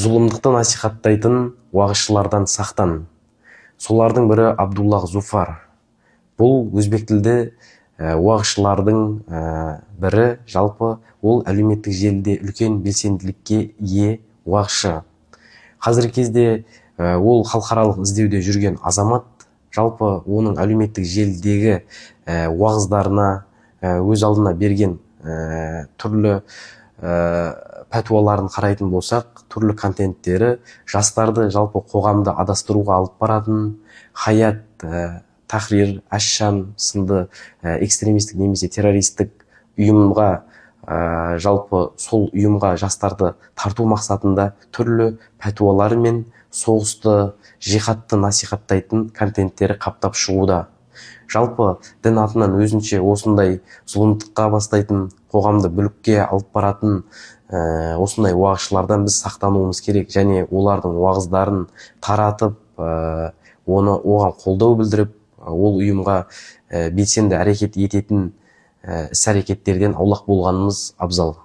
Зұлымдықты насихаттайтын уағызшылардан сақтан. Солардың бірі Абдуллах Зуфар. Бұл өзбек тілді уағызшылардың бірі. Жалпы ол әлеуметтік желіде үлкен белсенділікке ие уағызшы. Қазіргі кезде ол халықаралық іздеуде жүрген азамат. Жалпы оның әлеуметтік желідегі уағыздарына, өз алдына берген түрлі пәтуаларын қарайтын болсақ, түрлі контенттері жастарды, жалпы қоғамды адастыруға алып баратын, Хаят Тахрир аш-Шам сынды экстремистік немесе террористік ұйымға, жалпы сол ұйымға жастарды тарту мақсатында түрлі пәтуалар мен соғысты, жихадты насихаттайтын контенттері қаптап шығуда. Жалпы дін атынан өзінше осындай зұлымдыққа бастайтын, қоғамды бүлікке алып баратын осындай уағызшылардан біз сақтануымыз керек және олардың уағыздарын таратып, оны оған қолдау білдіріп, ол ұйымға белсенді әрекет ететін іс әрекеттерден аулақ болғанымыз абзал.